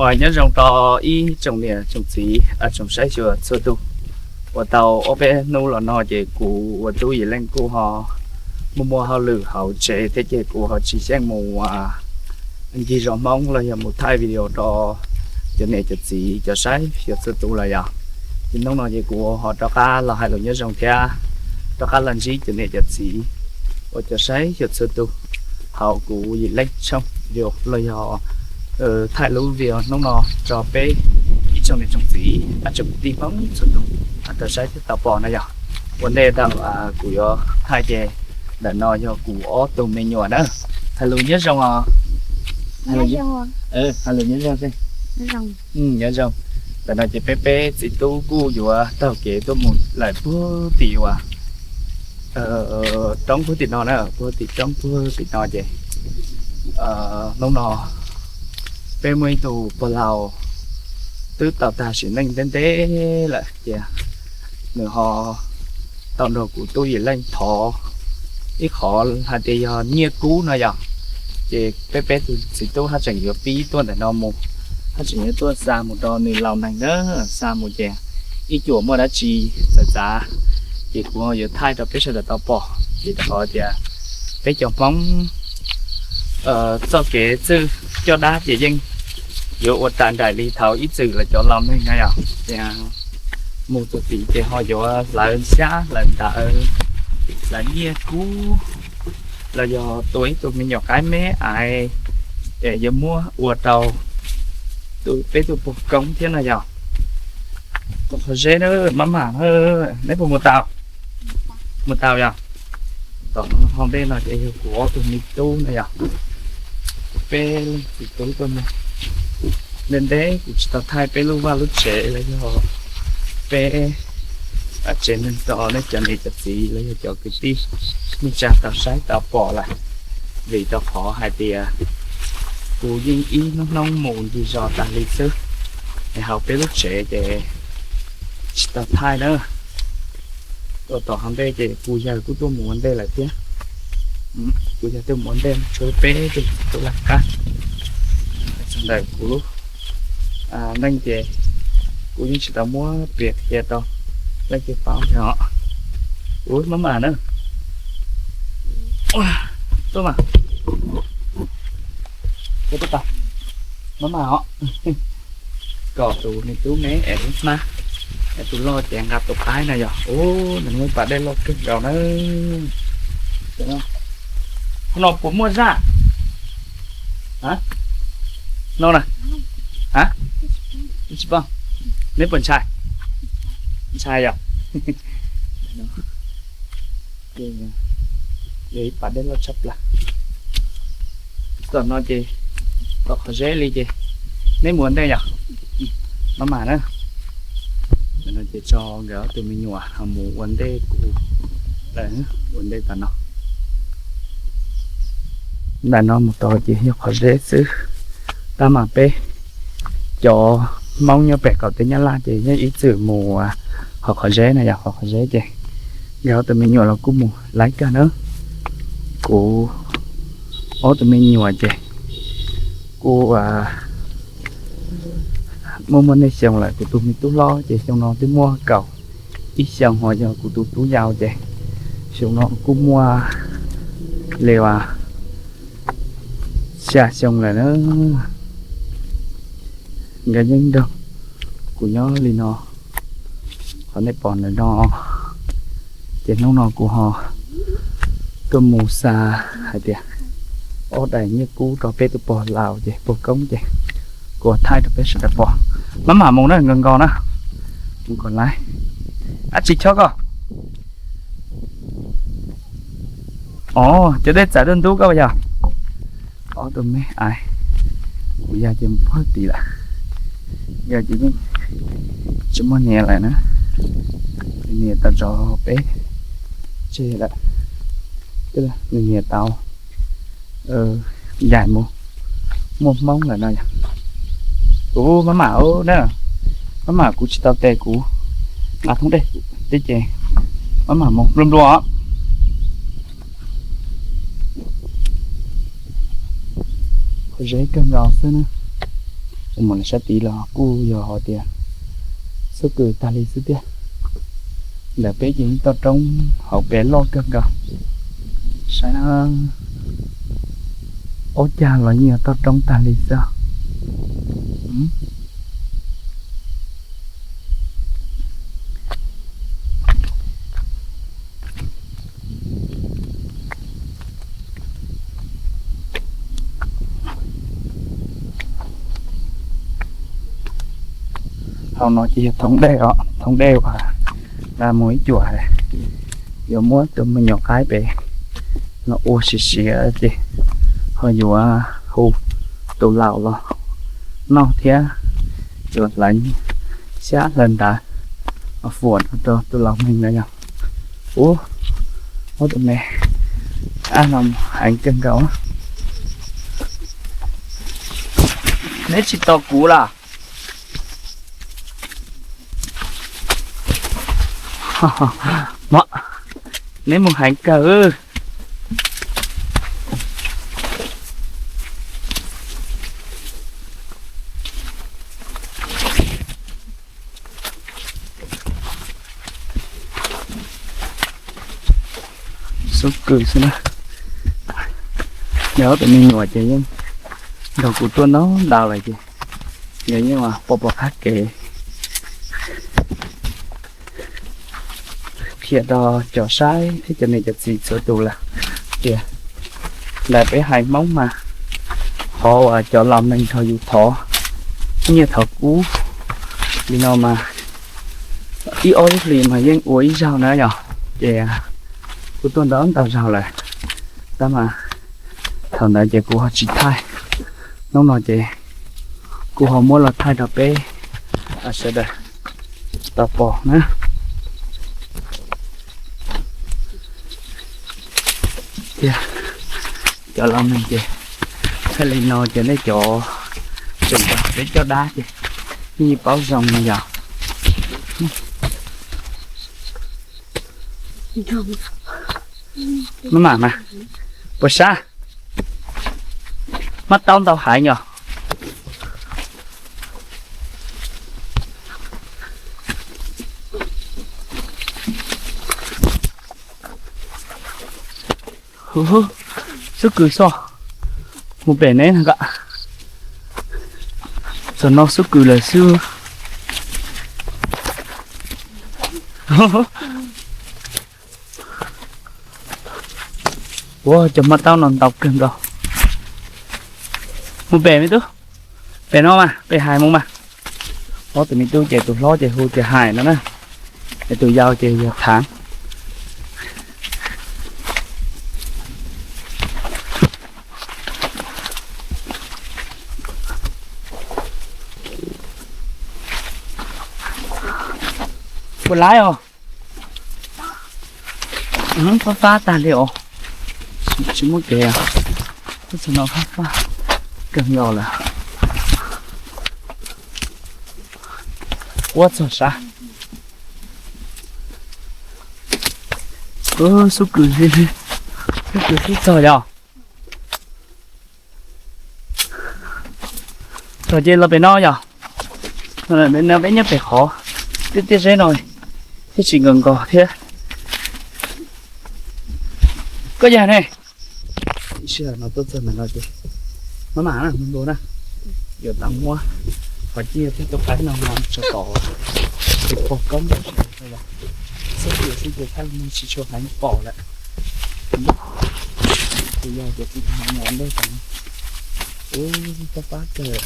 Ua nyob zoo rau ib tsoom niam tsoom txiv tsoom saib xyuas txhua tus. Ua tau ob peb hnub los no ces kuv ua tub Yim Leej kuj ho muaj muaj hauj lwm hauv tsev thiab ces kuv ho tsis xyeej mus ncig zos Hmoob los yog mus thaij video rau cov niam cov txiv cov saib xyuas txhua tus lawm yom. Ces hnub no ces kuv ho rov qab los hais lus nyob zoo thiab rov qab los ntsib cov niam cov txiv uas cov saib xyuas txhua tus hauv kuv Yim Leej tshooj video los yog thaij lub video hnub no rau peb ib tsoom niam tsoom txiv tsoom kwv tij Hmoob txhua tus tau saib thiab tau pom no yom. Ua ntej thaum kuv yuav thaij ces ntawm no yog kuv ob tug me nyuam na. Hais lus nyob zoo os. Hais lus nyob zoo. Nyob zoo. Ntawm no ces peb peb txiv tub kuj yuav taug kev tuaj mus lawm puag tim uas roob puag tim no na, puag tim roob puag tim no ces hnub no peb muaj ib tug pog laus twb tau tag sim neej ntev ntev lawm ces nws ho tau nrog kuv tub Yim Leej thov ib qho hais tias yog nyiaj kub no yom. Ces peb peb tus txiv tub haj tseem yuav pib tuaj ntawm no mus, haj tseem yuav tuaj xa mus rau nws laus neeg na, xa mus ces ib cuam muaj dab tsi txawv txav ces kuv yuav thaij rau peb sawv daws tau pom. Ces rau qhov tias peb cov Hmoob txoj kev txwj coj dab ces yeej yuav ua raws nraim li thaum ib txwm lawv cov laus neeg na yom. Ces mus txog tid ces ho yuav hlawv xyab hlawv ntawv, hlawv nyiaj kub los yog tua ib tug me nyuam qaib me aiv es yuav muab ua rau peb tus pog koob thiab no yom. Tom qhov zeb na, maj mam, neb puas mus tau? Mus tau yom. Tom no ho ntej no ces yog kuv ob tug me tub no yom. Peb leeg txiv tub tuaj mus. Ntev ntev kuv tsis tau thaij peb lub vaj lub tsev los yog peb tsev neeg rau nej cov niam cov txiv los yog cov kwv tij neej tsa tau saib tau pom lawm. Vim rau qhov hais tias kuv yeej ib hnub hnub mus ncig zos tas li xwb, es hauv peb lub tsev ces tsis tau thaij na. Tuaj tom hauv ntej ces kuv yawg kuj tuaj mus ua ntej lawm thiab. Kuv yawg tuaj mus ua ntej tshuav peb tus tub laj kab. Txog ntawm kuv lub neej ces kuv yeej tsis tau muab piav qhia rau leej twg paub thiab os. Ub, maj mam na. Tuaj mas. Tuaj tau. Maj mam os. Kom tus me tub me es lub hnab, es tus loj ces nqa tus qaib na yog. Ub, nws muaj pas dej loj kawg nkaus na. Qhov no puas muaj zaj? No na. Tsis paub. Neb puas ntshai? Ntshai yog. Yog ib pas dej loj tshaj plaws. Tom no ces tom qhov zeb li ces neb mus ua ntej yom. Maj mam na. Tam no ces tso nkawd ob tug me nyuam ho mus ua ntej kuv lawm, ua ntej tom no. Ntawm no mus tod ces yog qhov zeb xwb. Tab mas peb cov Hmoob nyob pem qaum teb Nyab Laj ces yeej ib txwm mus hauv qhov zeb na yog, hauv qhov zeb ces nkawd ob tug me nyuam los kuj mus laib kawg na. Kuv ob tug me nyuam ces kuj muaj muaj nej xyoo lawm, kuv tus me tub hlob ces xyoo no twb muaj kaum ib xyoo, ho yog kuv tus tub yau ces xyoo no kuj muaj li xya xyoo lawm na. Nkawd yeej nrog kuv nyob li no, qhov nej pom ntawm no. Ces hnub no kuv ho tuaj mus xa hais tias ob daim nyiaj kub rau peb tus pog laus ces pog koob ces kuv thaij rau peb sawv daws pom. Maj mam mus na, nkaus nkaus na, mus kom laib. Ab tsis chob koj. Os, cov dej txawv dua ntub koj yog. Ob tug me aiv, kuv yog ces mus pog tid lawm. Yog ces yeej tsis muaj niam lawm na. Nws niam tau tso peb tseg lawm. Nws niam tau ncaim mus muaj hmoob lawm no yog. Kuv maj mam na, maj mam kuv tsis tau tes kuv nqa thoob dej teb ces maj mam mus nplua nplua os. Qhov zeb kawg nkaus xwb na. Mus sab tid los kuj yog hais tias xub kws tag li xwb thiab. Ntawm peb ces toj roob hauv pes loj kawg nkaus. Saib na, ob cag los yeej yog toj roob tag li xwb. Hauv no ces yog thoob dej os, thoob dej uas mus ib cuam, yuav muab tus me nyuam qaib pem no ua siav siav ces ho yuav hu tus laus los noj thiab, yuav hlawv xyab hlawv ntawv fuam rau tus laus neeg na yog. Ub, ob tug me ab no heev kawg nkaus. Neb tsis tos kuv los? Neb mus heev kawg. Xub kws xwb na. Yog ob tug me nyuam ces yeej nrog kuv tuaj ntau ntau lawm ces nkawd yeej pom pom qab kev qhia rau cov saib thiab cov niam cov txiv txhua tus lawm tias ntawm peb haiv Hmoob mas qhov uas cov laus neeg nrog yus thov nyiaj thov kub li no mas ib ob lub hlis mas yeej ua ib zaug na yog. Ces kuv tuaj ntau ntau zaug lawm, tab mas thaum ntawd ces kuv ho tsis thaij. Hnub no ces kuv ho muab los thaij rau peb sawv daws tau pom na. Cov laus neeg ces thaij li no ces nej cov tseem peb coj dab ces yeej paub zoo no yog. Maj mam mas, puas sab? Maj taub ntau heev yog. Xub kws xwb, mus pem neb na kom. Txog no xub kws lawm xwb. Ua cov maj taub no ntau kawg nkaus. Mus pem me tub, pem no mas, pem hais mus mas. Ob tug me tub ces tus hlob ces hu tias Hais no na, es tus yau ces yog Thaav. Puas laib os? Fab fab tag li os. Tsis muaj kev, txog no fab fab kawg nkaus lawm. Ua txog sab. Xub kws, xub kws xub txog yog. Txog ces los pem no yog. Peb nyob pem qhov tiaj tiaj zeb no thiab tsis nkaus nkos thiab. Koj yog ne? Sij hawm no tuaj txog ntawm no ces maj mam na, mus ntua na, yuav tau muab qhov ciaj thiab tus qaib no mus tso tom tus pog koob. Xwb ces xwb ces thaj no tsis tshua heev pom lawm. Tus yau ces tus mus ua ntej tom no. Ub, pab pab kawg.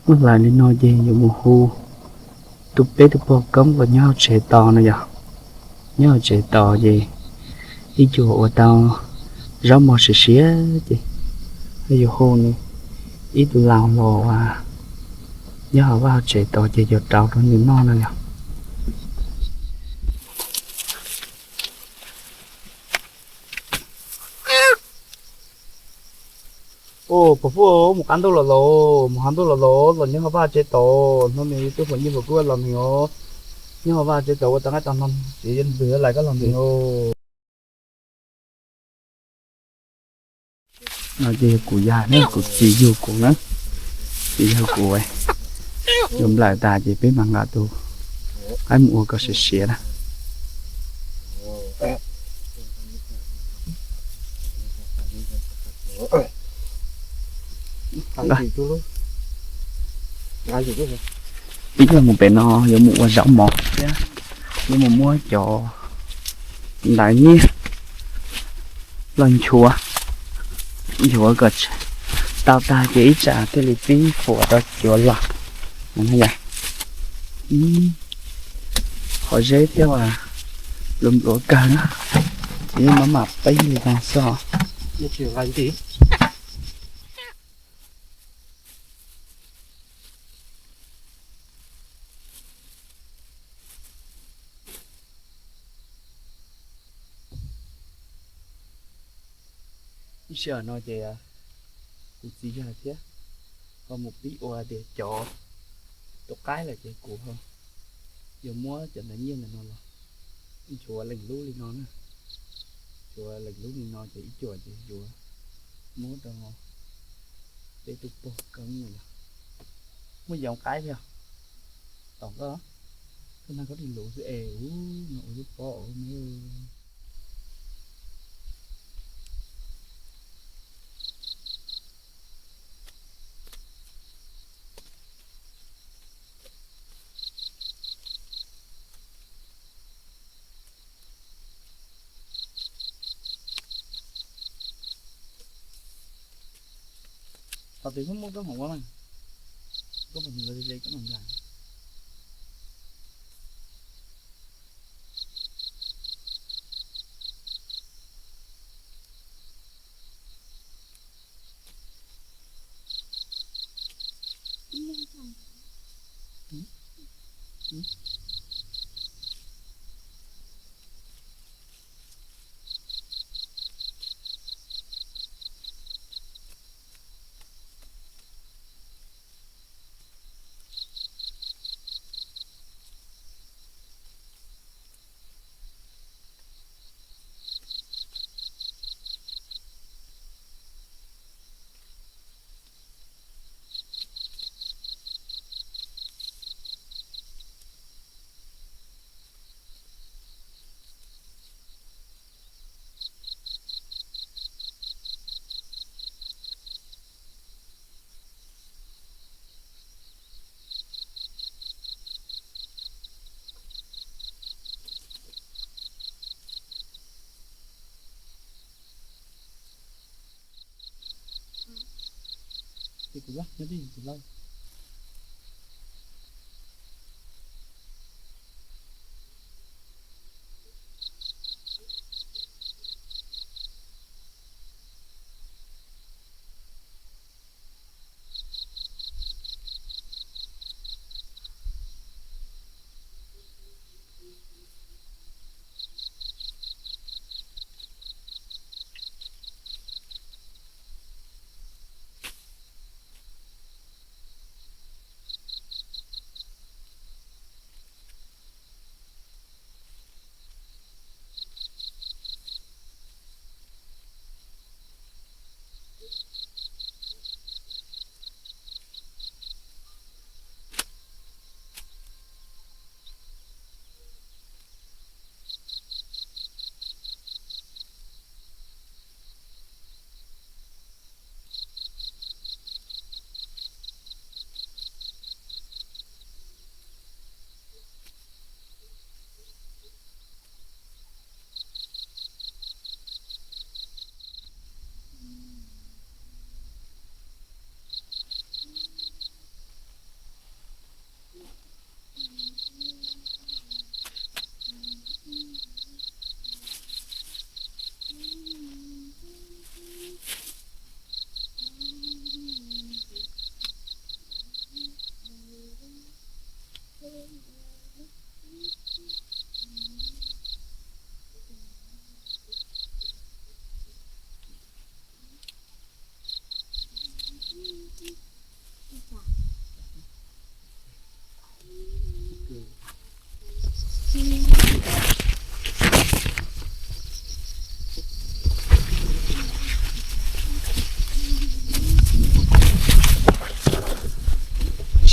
Muab hlais li no ces yuav mus hu tus peb tus pog koob los nyob hauv tsev tos no yog. Nyob hauv tsev tos ces ib cuag ua tau zaub mov siav siav ces yus hu nws ib tug laus los nyob hauv vaj hauv tsev tos ces yuav rau rau nws noj no yog. Ua pom fuj mus qab ntuj los los, mus hav ntuj los los, los nyob hauv vaj tsev tos, hnub no twb pom nyiaj pom kub los nws os. Nyob hauv vaj tsev tos ua tau nqaij tau no, tsis yog nws lais koj los nws os. No ces yog kuv yawg na, kuv txiv yug kuv na, txiv yug kuv, yuav nplawm tas ces peb mam nqa tus qaib mus ua kom siav siav na. Peb yuav mus pem no yuav mus ua zaub mov thiab, yuav mus muab cov ntawv nyiaj los nchuav, nchuav kom tau tag ces ib tsam thiaj li pib fuam rau cuav los. Qhov zeb thiab as, luv npluav kawg na, ces yeej maj mam pib li no xwb os. Ib sij hawm no ces kuv txiv yawg thiab ho mus pib ua tias cov tus qaib lawm ces kuv ho yuav muab cov ntawv nyiaj ntawm no los nchuav leej lub li no na. Nchuav leej lub li no ces ib cuam ces yuav muab rau peb tus pog koob no yog. Muaj yoov qaib thiab. Tom koj, koj nag koj ris luv xwb es ub no ua lub pob me. Thaum twg koj muaj koj hom ua mas, koj puas mus ze koj mus nrad?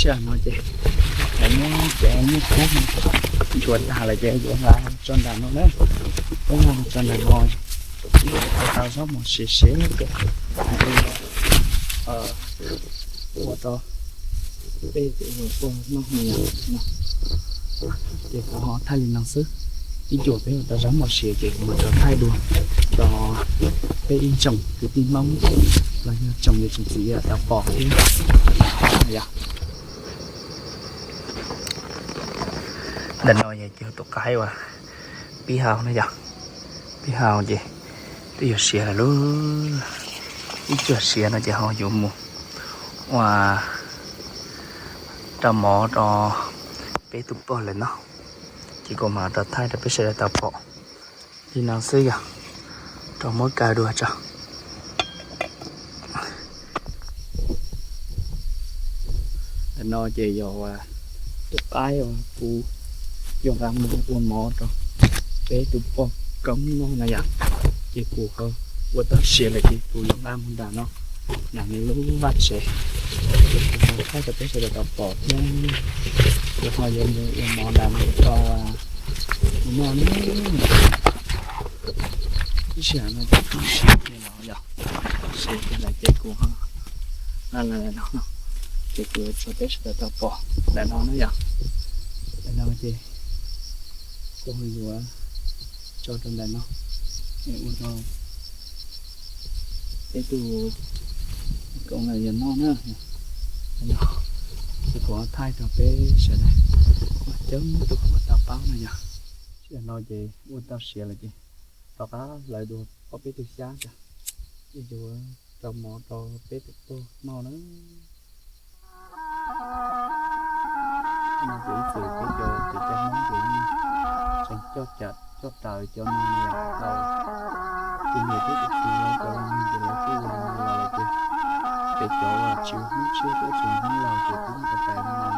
Tam no ces lawv muab cov nyuj kub ntxuav tag lawm ces yuav nqa tso nram no na. Peb nqa tso nram no, tau zaub mos siav siav ces ua tau peb tus ua noj no yom. Ces kuv ho thaij li no xwb, ib cuam peb ua tau zaub mos siav ces kuv mam rov thaij dua rau peb ib tsoom kwv tij Hmoob los yog tsoom niam tsoom txiv tau pom thiab yom. Ntawm no yog cov tus qaib uas pib haus na yom, pib haus ces twb yuav siav lawm lauj. Ib cuam siav no ces ho yuav mus ua rau mov rau peb tus pog lawv noj, ces kuv mam rov thaij rau peb sawv daws tau pom li no xwb yom, rau muab kaw dua tso. Ntawm no ces yog tus qaib uas kuv yuav nqa mus ua mov rau peb tus pog koob noj na yom. Ces kuv ho ua tau siav lawm ces kuv yuav nqa mus nram no, nram nws lub vaj tsev, ces kuv ho thaij rau peb sawv daws tau pom thiab. Kuv ho yuav mus ua mov nram no rau kuv noj na. Ib sij hawm no ces kuv siav kiag los yom, siav kiag lawm ces kuv ho nqa los no, ces kuv yuav tso peb sawv daws tau pom ntawm no na yom. Ntawm no ces kuv ho yuav tso rau ntawm no, es ua rau peb tus koob lawv yuav noj na. Ces kuv thaij rau peb sawv daws coob tus uas tau paub no yom. Sij hawm no ces ua tau siav lawm ces rov qab hlawv dua ob peb tug xyab tso, ces yuav rau mov rau peb tus pog noj na. No ces ib txwm peb cov kev cai Hmoob ces yeej tseem coj caw coj raws cov no tau, tus niam thiab tus txiv cov neeg ces lawv kuj ua li no los lawm ces peb cov uas tsis ua Hmoob tshiab thiab tsis ua Hmoob laus ces twb ua raws li no.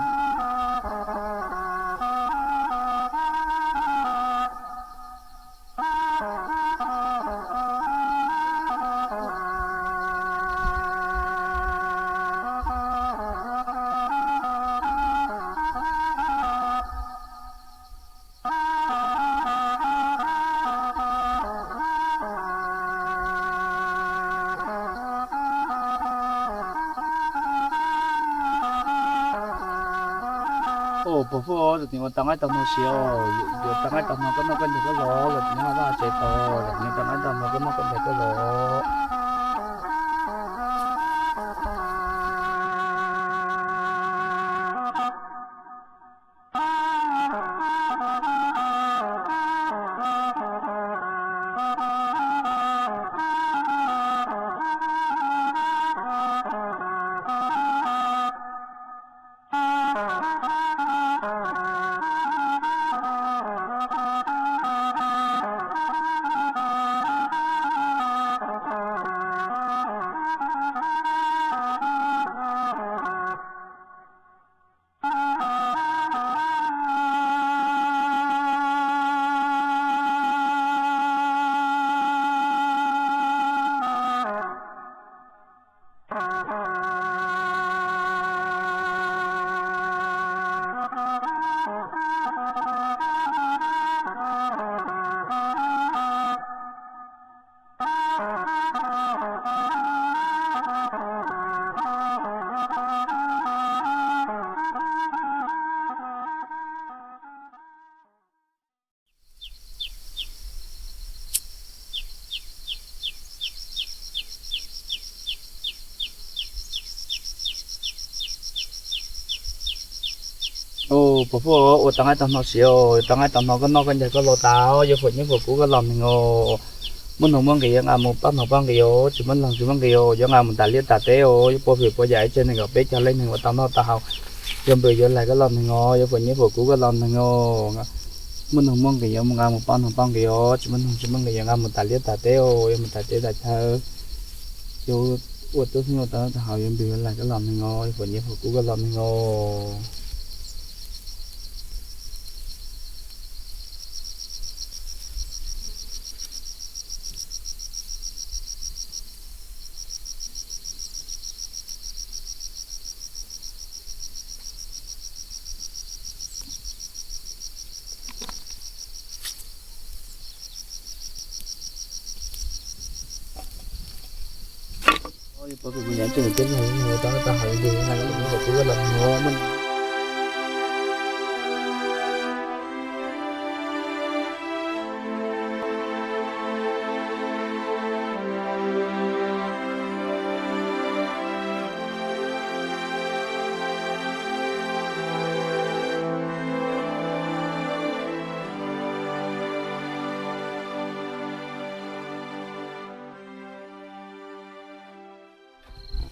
Pog Fuab, tus tseem ua tau qaib tau hno siav, yuav tau qaib tau hno koj noj koj ncaig koj los, los tsis nyob hauv vaj tsev tos, los tsis nyob tau qaib tau hno koj noj koj ncaig koj los. Pog Fuab, ua tau qaib tau hno siav, tau qaib tau hno koj noj koj ncaig koj los tas, yuav fuam nyiaj fuam kub koj los neeg os. Muaj nuj muaj nqis yuav nqa mus pauj nuj pauj nqis os, tsis muaj nuj tsis muaj nqis os, yuav nqa mus tas liaj tas teb os, yuav pua fim pua yam ib tse neeg kom peb cov leej neeg ua tau noj tau haus, yuav npws yuav laig koj los neeg os, yuav fuam nyiaj fuam kub koj los neeg os. Muaj nuj muaj nqis yuav mus nqa mus pauj nuj pauj nqis os, tsis muaj nuj tsis muaj nqis yuav nqa mus tas liaj tas teb os, yuav mus tas teb tas chaw, yuav ua tub ua tau noj tau haus, yuav npws yuav laig koj los neeg os, yuav fuam nyiaj fuam kub koj los neeg os. Pov kws kuv nyav tseem teb tau tau hais li na, kuv los no.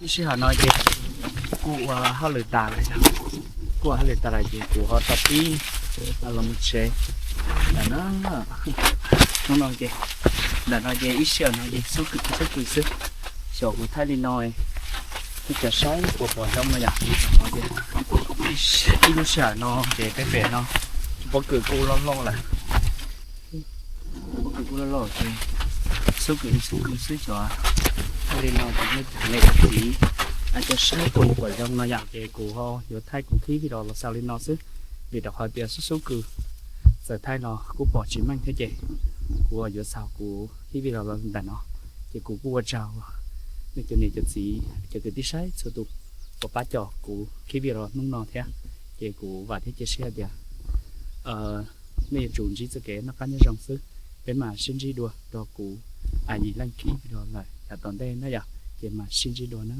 Ib sij hawm no ces kuv ua hauj lwm tas lawm, kuv ua hauj lwm tas lawm ces kuv ho tau pib los mus tsev ntawm no. Hnub no ces, ntawm no ces ib sij hawm no ces xub kws xub kws xwb, xyov kuv thaij li no nej cov saib puas pom zoo no yom. Ib lub sij hawm no ces peb pem no pob kws kuj loj loj lawm. Pob kws kuj loj loj ces xub kws xub kws xwb, xyov thaij li no ces nej cov niam cov txiv cov saib puas pom zoo no yom. Ces kuv ho yuav thaij kuv khib video los xaus li no xwb, vim rau qhov tias xub xub kws txawm thaij los kuj pom tsis meej thiab ces kuv yuav xaus kuv khib video los ntawm no. Ces kuv kuj ua tsaug nej cov niam cov txiv cov kwv tij saib txhua tus uas pab cov kuv khib video los hnub no thiab. Ces kuv vam thiab cia siab hais tias nej yuav tsum ntsib txoj kev noj qab nyob zoo xwb. Peb mam sib ntsib dua rau kuv yim leej khib video lawm yav tom ntej na yom. Ces mam sib ntsib dua na.